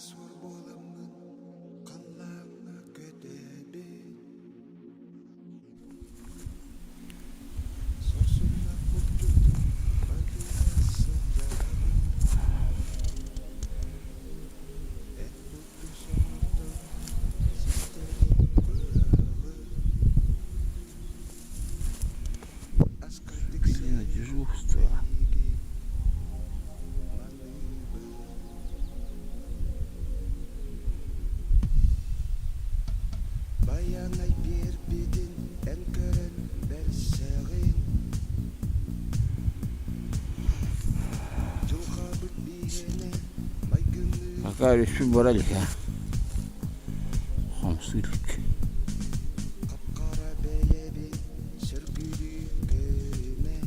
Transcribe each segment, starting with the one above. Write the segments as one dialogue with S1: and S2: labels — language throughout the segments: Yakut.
S1: Суор буоламмын халлааҥҥа көтөбүн Сорсуннах булчутум батыһа сылдьабын Эт булду соҥотон систэрин быраҕын Аска
S2: На
S1: тиксэр
S2: дежурство.
S1: эйигин маныыбын Байанай биэрбитин эн көрөн бэрсэҕин Дьылҕабыт биһиэнэ майгынныыр
S2: Пока решил брали, а? Хамсыырык.
S1: Хап-хара бэйэбин сөргүрүү көрүмэ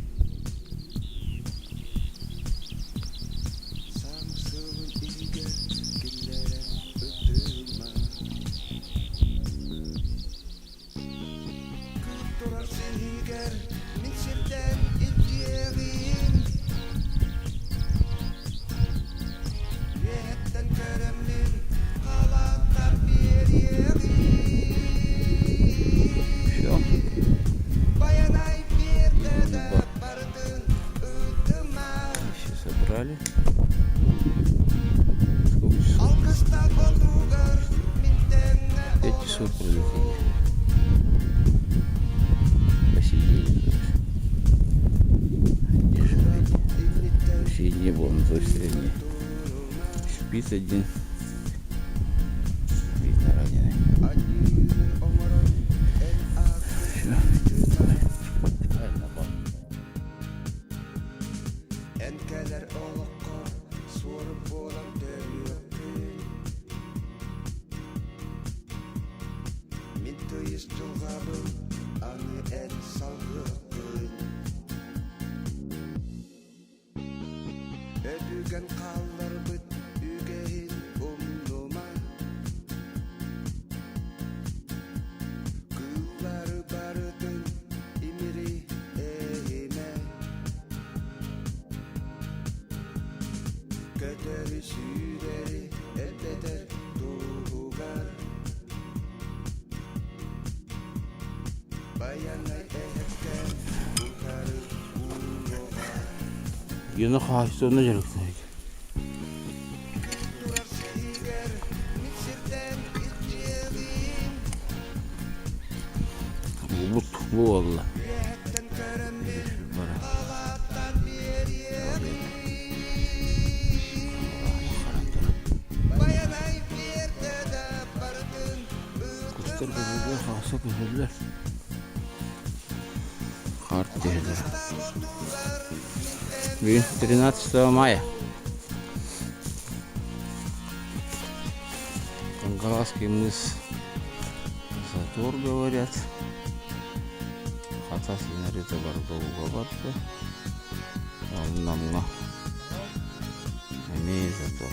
S1: Саҥ сылын иһигэр киллэрэн ытыма Күн турар сиһигэр мин сиртэн илдьиэҕим Үөһэттэн көрөммүн халааттар биэриэҕим
S2: Все.
S1: Байанай биэрдэ да барытын ыытыма
S2: Все собрали. Сколько часов?
S1: Алгыстаах отугар мин тэҥҥэ
S2: 5 часов
S1: олорсуу
S2: пролетели. Посидели тут. Где же
S1: инниттэн
S2: Вообще не было на той стороне.
S1: турума
S2: Спит один. Видно раненый.
S1: Аньыыны оҥорон эн
S2: Все.
S1: ааккын
S2: Правильно,
S1: Эн кэлэр олоххо суорук буолан төрүөхпүн Мин тыйыс дьылҕабын аны эн салгыаххын Өбүгэн хаалларбыт үгэһин умнума Кыыллары барытын имири эһимэ Көтөрү сүүрэри элбэтэр туһугар Байанай эһэккээн утары ууруоҕа
S2: Гена хаһаайыстыбаннай дьарыктаах.
S1: Турар сиһигэр мин сиртэн илдьиэҕим
S2: Бу буолла.
S1: Үөһэттэн көрөммүн
S2: Бара.
S1: халааттан биэриэҕим Байанай биэрдэ да барытын
S2: Кустар
S1: ыытыма
S2: көһөллөр, хааса көһөллөр. Хаар түһэлэр.
S1: Алгыстаах отугар мин тэҥҥэ
S2: Бүгүн 13 мая. Кангаласский мыс затор говорят. Хатас иҥэриитэ барда ууга барда. Намҥа эмиэ затор.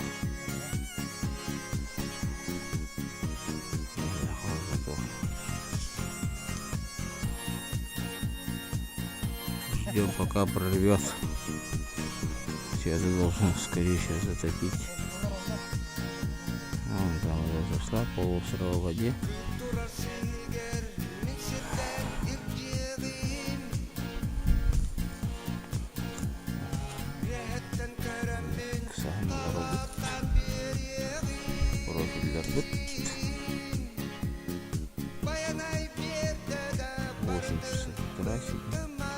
S2: Затор. Ждем пока прорвет. Сейчас должен скорее всего затопить. Вон там уже зашла полуострова в воде.
S1: Турар сиһигэр мин сиртэн илдьиэҕим Үөһэттэн көрөммүн
S2: Саһын олоробут,
S1: халааттан биэриэҕим
S2: профиллэрбит.
S1: Байанай биэрдэ да
S2: 8
S1: барытын
S2: часов утра сегодня.
S1: ыытыма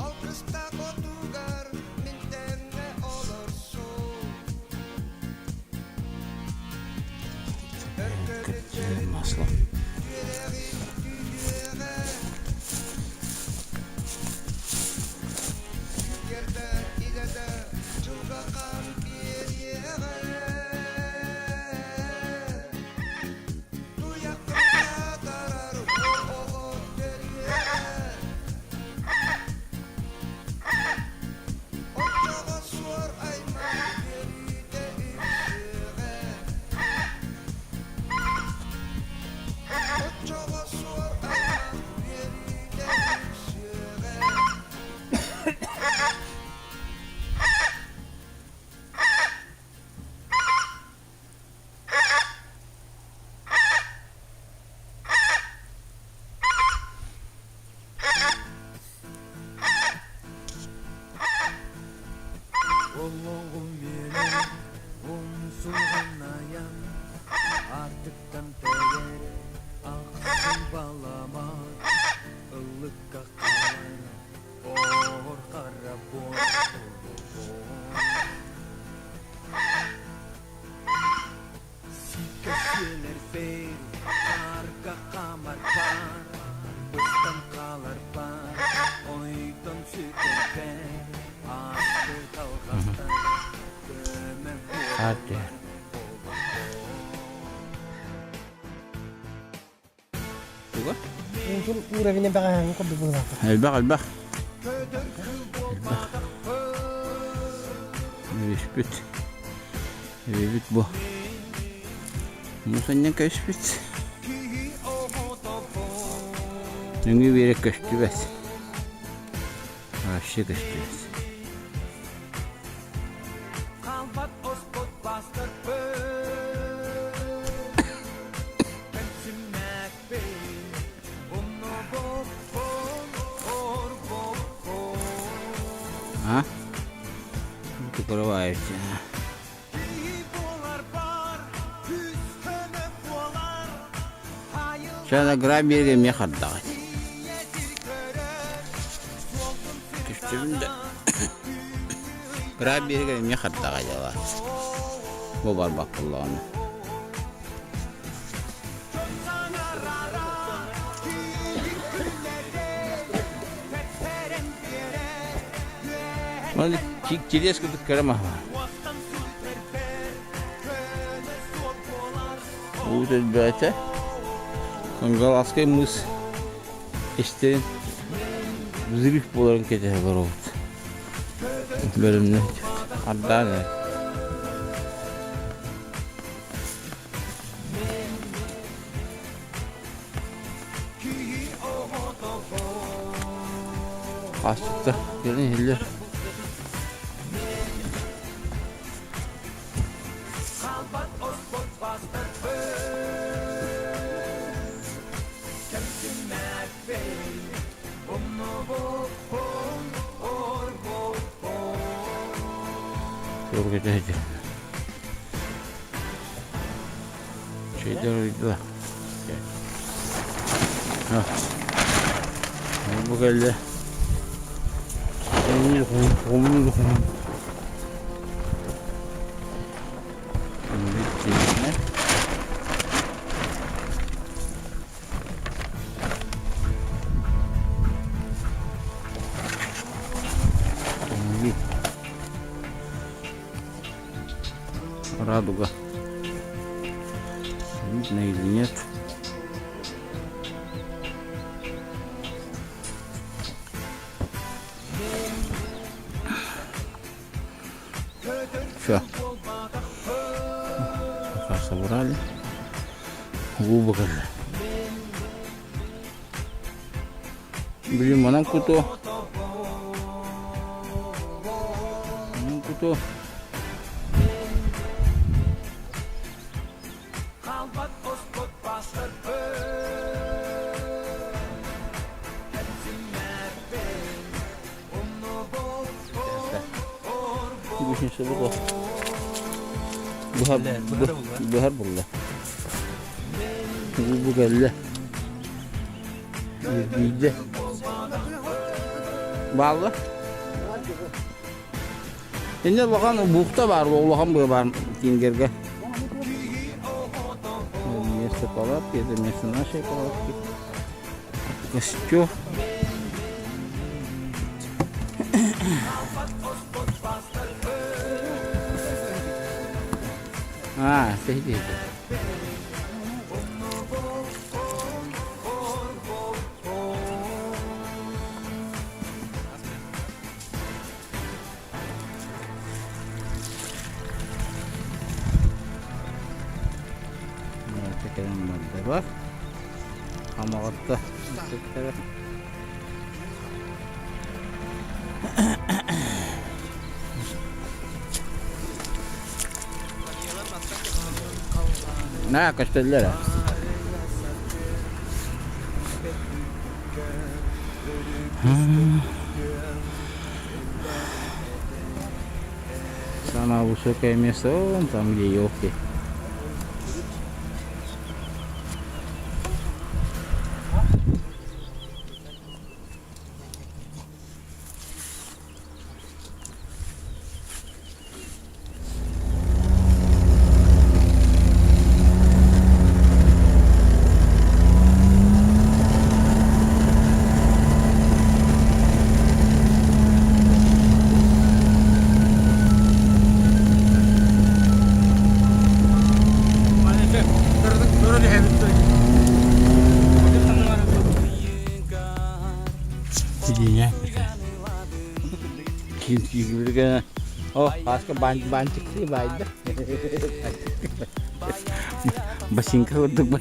S1: Алгыстаах отугар мин тэҥҥэ олорсуу
S2: Коптильное масло.
S1: Үөрэҕин түһүөҕэ Күүкэрдэ илэ да дьылга хаан биэриэҕэ Туйахха таатарар оҕо төрүөҕэ Оччоҕо суор аймах үөрүүтэ үксүөҕэ.
S2: Hadi. Туга?
S3: Уутун уровенин бэҕэһээҥҥи курдук быһыылаах.
S2: Элбэх, элбэх. Элбэх. Үспүт. Эбибит бу. Мусанньан көспүт. Нөҥүө биэрэ көстүбэт. Вообще көстүбэт. А? Покрываете. Сейчас грабили мех отдавать. Түстүбүн да Грабили мех отдавать дела. Бу барбак буллаҕына. Оны килиэс курдук кыра маһа. Уу төлбөөтө. Кангаласскай мыс истэрин взрыв буоларын кэтэһэ олоробут. Бөлүмнэ ардаан эрэ. Хааччыта кэлин иһиллэр. Суорга түһэ Şeyler uydular. Ha. Bu geldi. Радуга. Видно или нет? Все. Пока собрали. Губы Блин, манан куту. Манан куту. Быһар булла. Бу кэллэ. Биирдэ. Баалла. Инде улахан бухта бар, улахан быа бар Кингерге. Место палатки, это место нашей палатки. Костер. А, сиди. Кэлэн бардылар. Хамаҕатта Наа көстөллөр Самое высокое место, вон там, где елки. Дьиҥэ. Ким О, Паска банчиктыы баайда. Басинка курдук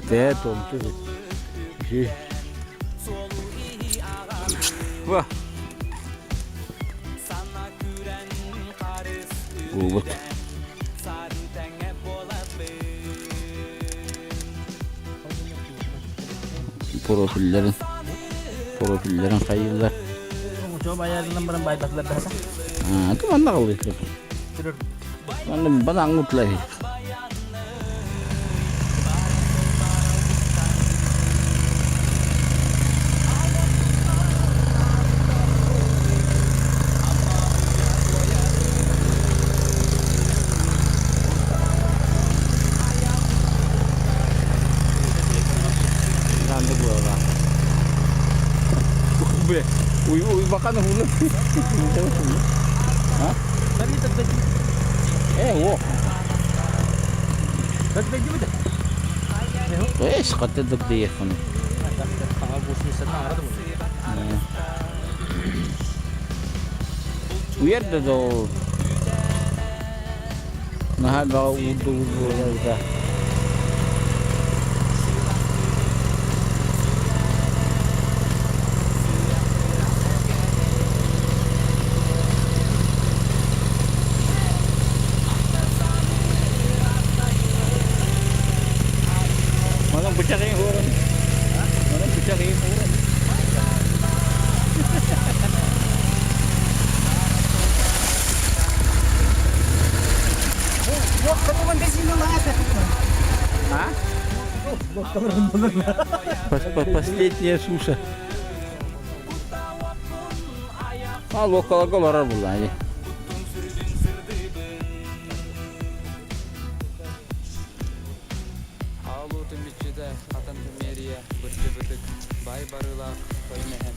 S2: Тэ томту. Ва. Уубут. Профиллэрин профиллэрин хайыыллар.
S4: Оҥочо байарынан баран байбатылар да
S2: А, то манна қалды. Манна бана аңгутлар. Уй, уй, бака nahulog. Ha? Eh, wo. ايش قد تدق Уерда Наһаа баҕа уурдубут буолар Манан бычаҕын ууран. Манан бычаҕын ууран. А? Последняя суша. А локаларга барар булла.
S5: Аалуутун биччитэ, хатан Тэмиэрийэ, бырдьыбытык, баай барыылаах тойон эһэм.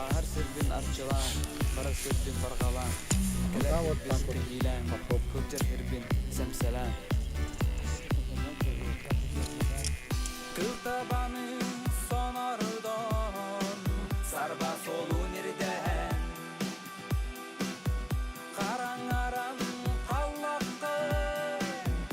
S5: Ааһар сирбин арчылаан, барар сирбин барҕалаан, кэлэр сирбин кэһиилээн, сылдьар сирбин сэмсэлээн.